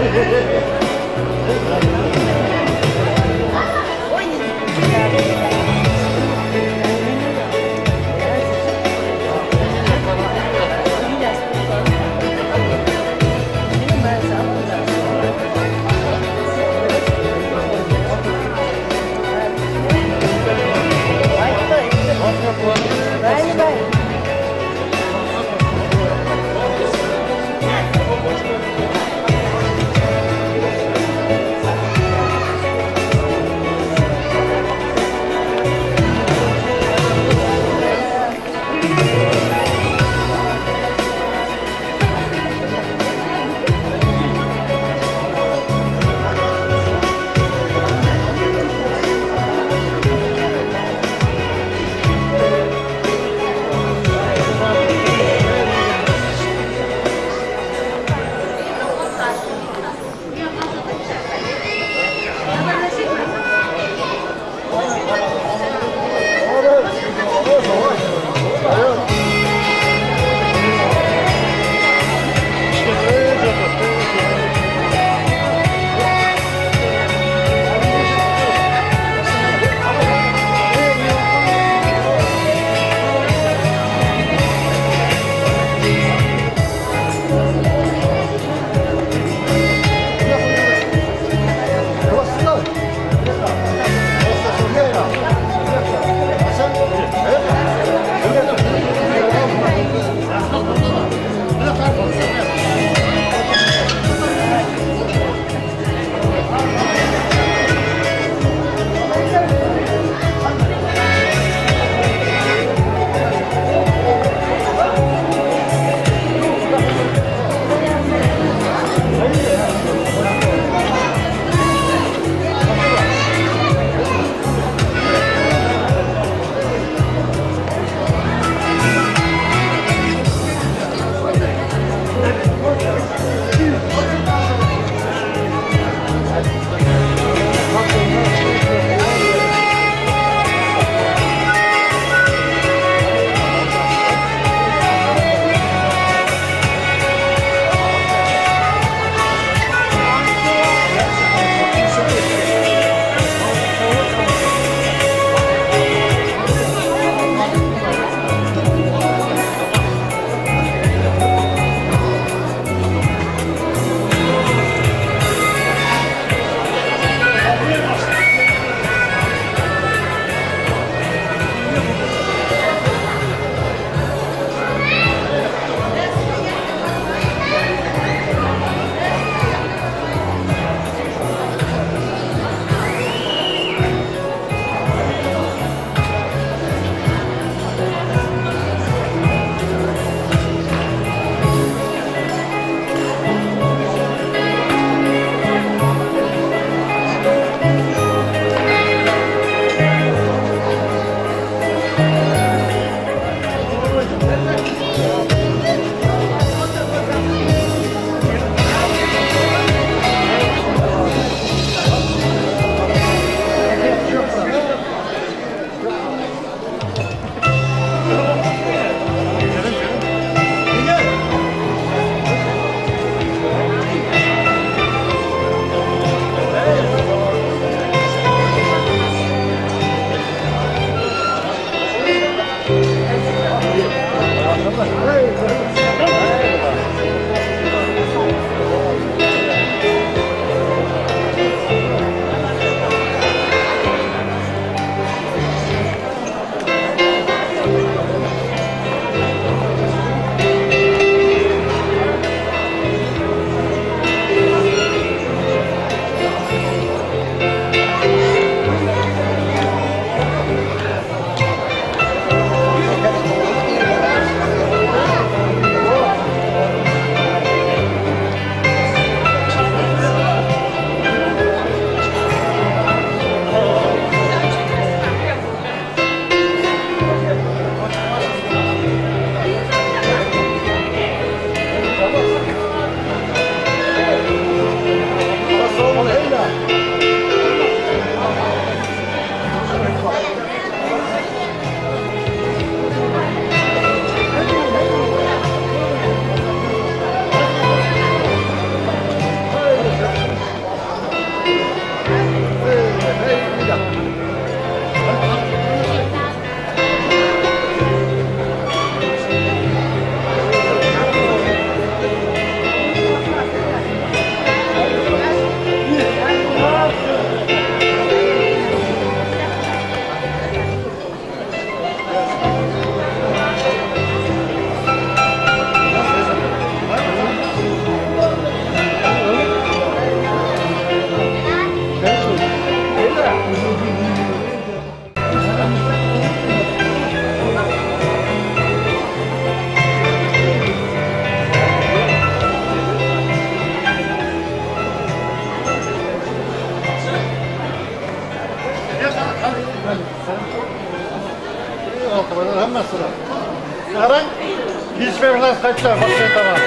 Hey, hey, hey. Hammasini. Qarang, hech bir narsa qaytsa, boshqa tomon.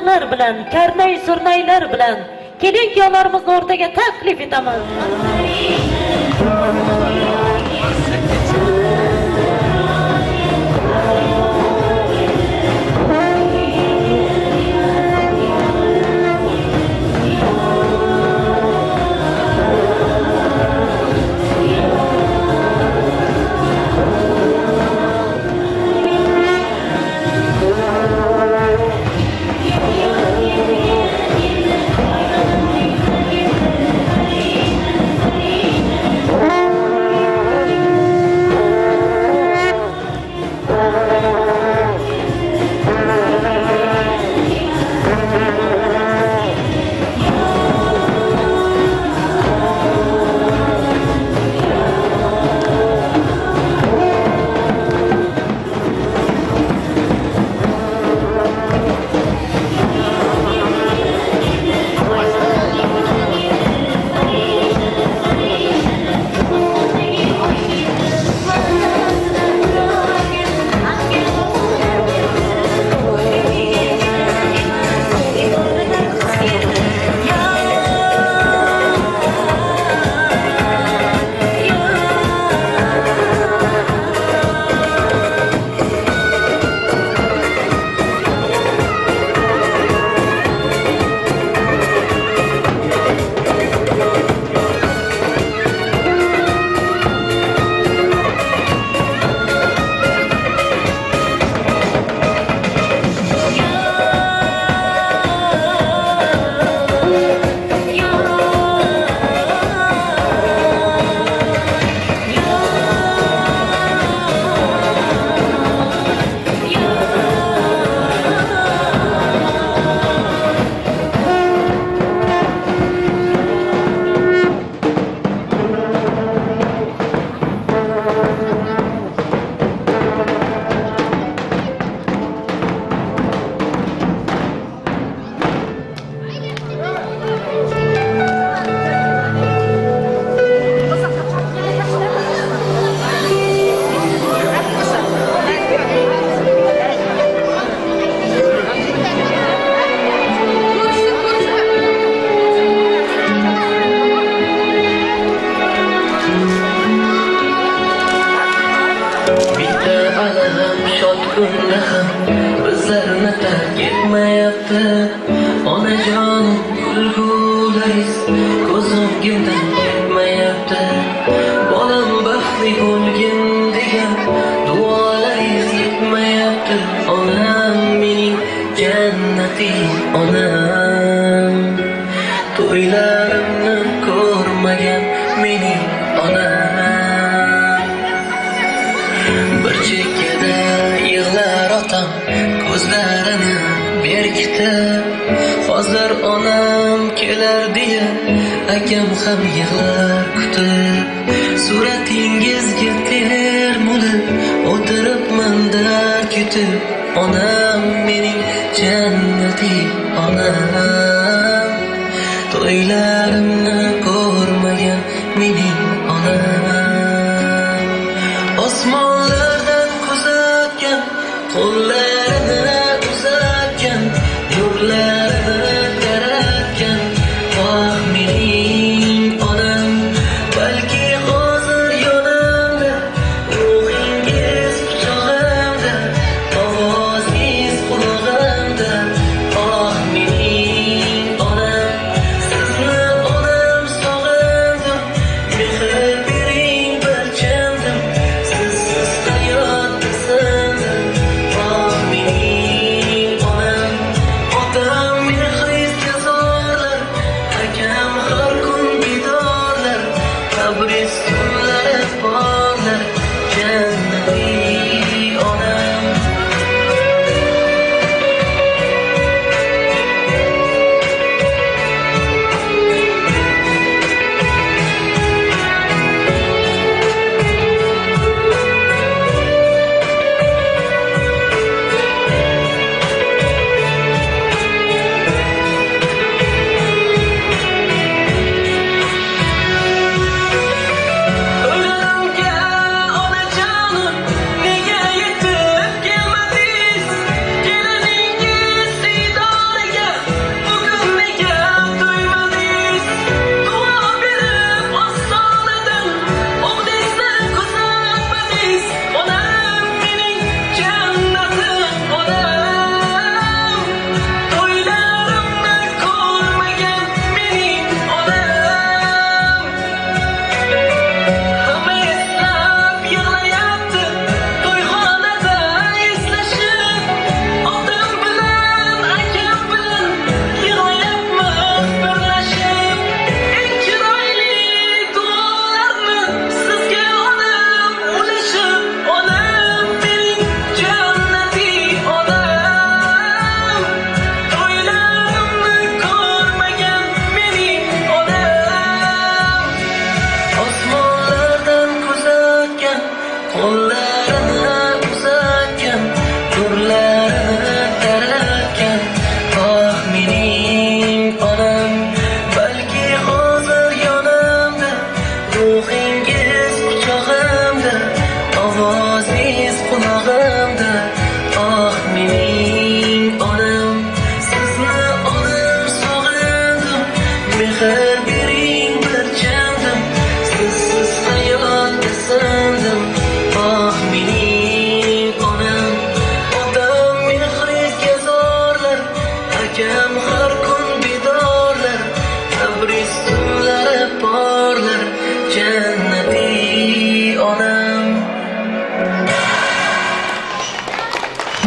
chaqmoqlar bilan, karnay surnaylar bilan kelin kuyovlarimizni o'rtaga taklif etamiz. Bizlarni tark etmayapti. Onajonim kulgularingiz ko'z o'ngimdan ketmayapti. Bolam baxtli bo'lgin degan duolaringiz yetmayapti. Onam mening jannatim onam, to'ylarimni ko'rmagan mening onam. Bir chekkada yig'lar otam ko'zlarini berkitib, hozir onam kelar deya akam ham yig'lar kutib. Suratingizga termulib o'tiribman dard kutib. Onam mening jannatim onam, to'ylarimni ko'rmagan mening onam. Osmonlardan kuzatgan, qo'llarini uzatgan, nurlarini taratgan oh mening onam. Balki hozir yonimda, ruhingiz quchog'imda, ovozingiz qulog'imda, oh mening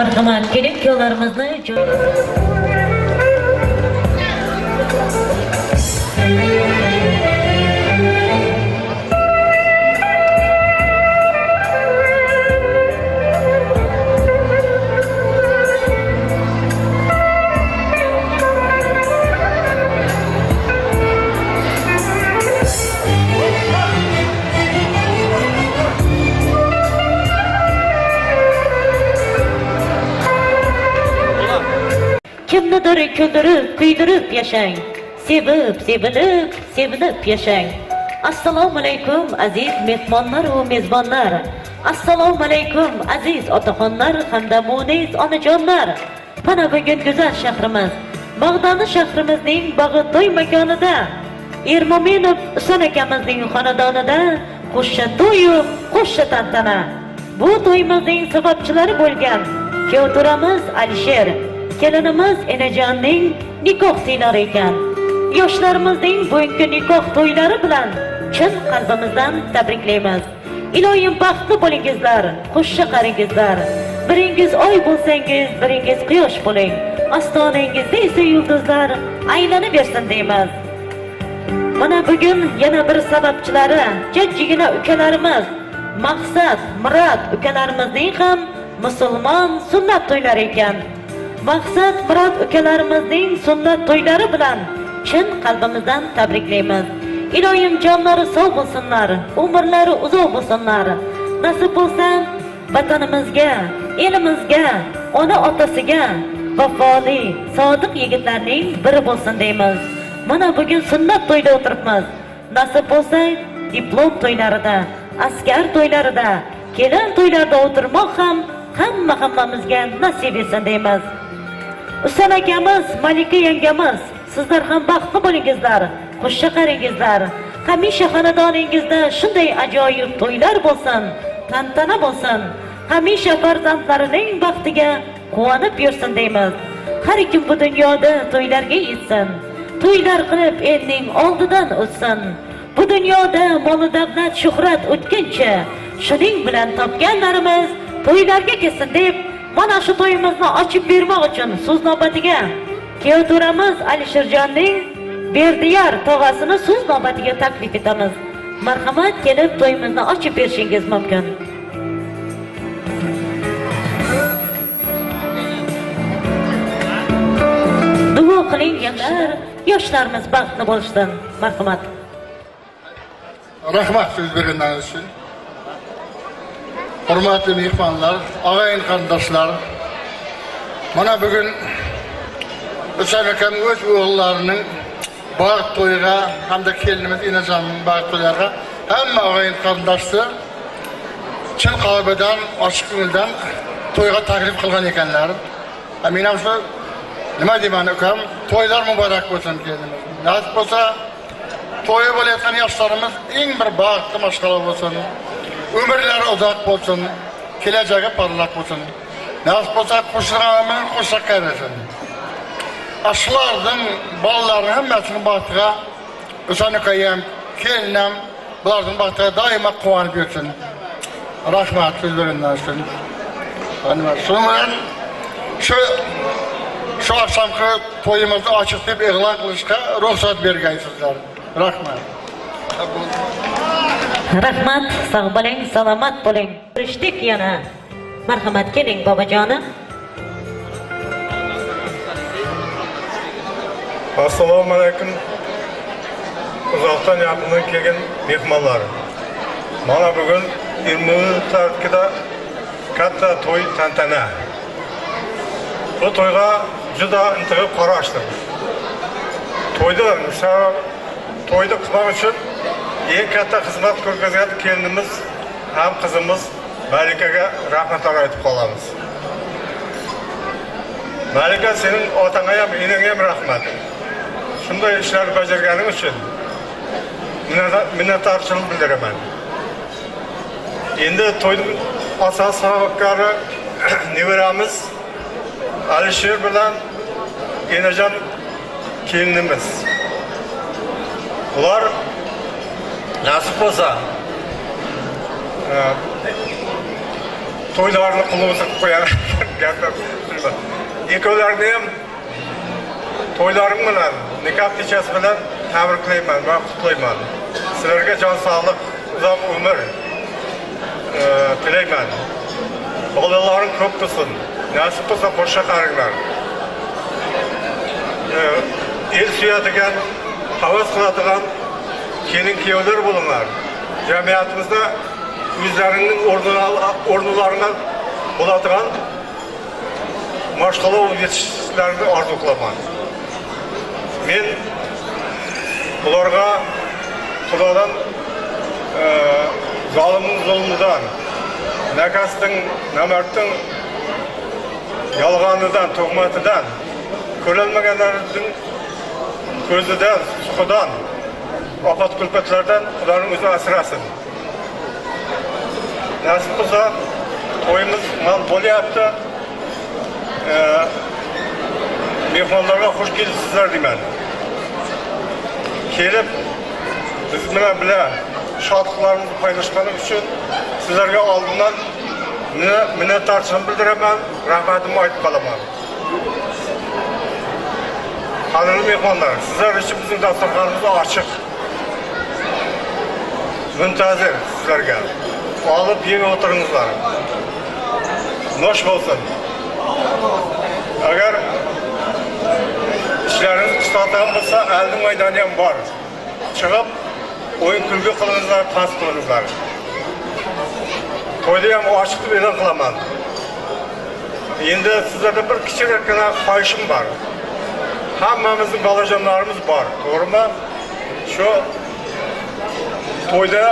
Marhamat, kelin kuyovlarimizni kimnidir kuldirib, kuydirib yashang, sevib, sevilib, sevinib yashang. Assalomu alaykum aziz mehmonlar va mezbonlar. Assalomu alaykum aziz otaxonlar hamda munis onajonlar. Mana bugun go'zal shahrimiz, Bag'doni shahrimizning Bag'i to'y makonida Ermo'minov Husan akamizning xonadonida qo'shsha to'yu qo'shsha tantana. Bu to'yimizning sababchilari bo'lgan kuyovto'ramiz Alisher, kelinimiz Enajonning nikoh siylari ekan. Yoshlarimizning bugungi nikoh to'ylari bilan chin qalbimizdan tabriklaymiz. Iloyim baxtli bo'lingizlar, qo'shsha qaringizlar. Biringiz oy bo'lsangiz, biringiz quyosh bo'ling. Ostonangizda esa yulduzlar aylanib bersin deymiz. Mana bugun yana bir sababchilari, jajjigina ukalarimiz Maqsad, Murod ukalarimizning ham musulmon sunnat to'ylari ekan. Maqsad, Murod ukalarimizning sunnat to'ylari bilan chin qalbimizdan tabriklaymiz. Iloyim jonlari sog' bo'lsinlar, umrlari uzoq bo'lsinlar. Nasib bo'lsa vatanimizga, elimizga, ona otasiga vafoli, sodiq yigitlarning biri bo'lsin deymiz. Mana bugun sunnat to'yda o'tiribmiz. Nasib bo'lsa diplom to'ylarida, askar to'ylarida, kelin to'ylarida o'tirmoq ham hammamizga nasib etsin deymiz. Husan akamiz, Malika yangamiz, sizlar ham baxtli bo'lingizlar, qo'shsha qaringizlar. Hamisha xonadoningizda shunday ajoyib to'ylar bo'lsin, tantana bo'lsin. Hamisha farzandlarining baxtiga quvonib yursin deymiz. Har kim bu dunyoda to'ylarga yetsin, to'ylar qilib elning oldidan o'tsin. Bu dunyoda mol davlat, shuhrat o'tguncha shuning bilan topganlarimiz to'ylarga kelsin deb mana shu to'yimizni ochib bermoq uchun so'z navbatiga kuyovto'ramiz Alisherjonning Berdiyar tog'asini so'z navbatiga taklif etamiz. Marhamat, kelib to'yimizni ochib berishingiz mumkin. Duo qiling, yoshlar, yoshlarimiz baxtli bo'lsin. Marhamat. Rahmat so'z berganingiz uchun. Hurmatli mehmonlar, og'ayin qarindoshlar, mana bugun Husan akam o'z o'g'illarining baxt to'yiga hamda kelinimiz Enajonning baxt to'ylariga hamma og'ayin qarindoshni chin qalbidan, ochiq ko'ngildan to'yga taklif qilgan ekanlar. Men ham shu nima deyman ukam, to'ylar muborak bo'lsin kelinimiz. Nasib bo'lsa to'yi bo'layotgan yoshlarimiz eng bir baxtli mashg'ula bo'lsin. Umrlari uzoq bo'lsin, kelajagi porloq bo'lsin. Nasib bo'lsa qo'shilgan qo'shaqqa bersin. Shularning bolalarning hammasining baxtiga Husan akam, kelinim bularning baxtiga doimo quvonib yursin. Rahmat so'z berganingiz uchun. Shuning bilan shu oqshomgi to'yimizni ochiq deb e'lon qilishga ruxsat bergansizlar. Rahmat. Rahmat, sog' bo'ling, salomat bo'ling. Ko'rishdik yana. Marhamat, keling bobojonim. Assalomu alaykum. Uzoqdan yaqindan kelgan mehmonlar. Mana bugun Ermo'minovlarnikida katta to'y tantana. Bu to'yga juda intig'ib qarashdim. To'yni qilmoq uchun eng katta xizmat ko'rsatgan kelinimiz ham qizimiz Malikaga rahmatlar aytib qolamiz. Malika, sening otangga ham, enangga ham rahmat. Shunday ishlar bajarganing uchun minnatdorchilik bildiraman. Endi to'yning asosiy sababkori nevaramiz Alisher bilan Enajon kelinimiz. Ular nasib bo'lsa To'ylarni qilib qo'yar gaplar. Ikkovlarini ham to'ylarim bilan, nikoh kechasi bilan tabriklayman va qutlayman. Sizlarga jon sog'lik, uzoq umr tilayman. Bolalaring ko'p bo'lsin, nasib bo'lsa qo'sha qaringlar. El suyadigan, havas qiladigan kelin kuyovlar bo'linglar. Jamiyatimizda o'zlarining o'rnilarini bo'ladigan mashg'ulot yetishishlarini orzu qilaman. Men ularga Xudodan zolimning zulmidan, nakasning, namardning yolg'onidan, tuhmatidan, ko'rolmaganlarning ko'zidan, suxidan, ofat kulfatlardan Xudoning o'zi asrasin. Nasib qilsa to'yimiz mal bo'lyapti. Mehmonlarga xush kelibsizlar deyman. Kelib biz bilan birga shodliklarimizni paylashganim uchun sizlarga oldindan minnatdorchilik bildiraman, rahmatimni aytib qolaman. Qadrli mehmonlar, sizlar uchun bizning dasturxonimiz ochiq. Muntazir sizlarga. Olib yeb o'tiringizlar. Nosh bo'lsin. Agar ishlaringiz qisqartirgan bo'lsa, aldi maydoni ham bor. Chiqib o'yin kulgi qilingizlar, tas qilingizlar. To'yni ham ochiq deb e'lon qilaman. Endi sizlarda bir kichikgina xohishim bor. Hammamizning bolajonlarimiz bor, to'g'rimi? Shu to'yda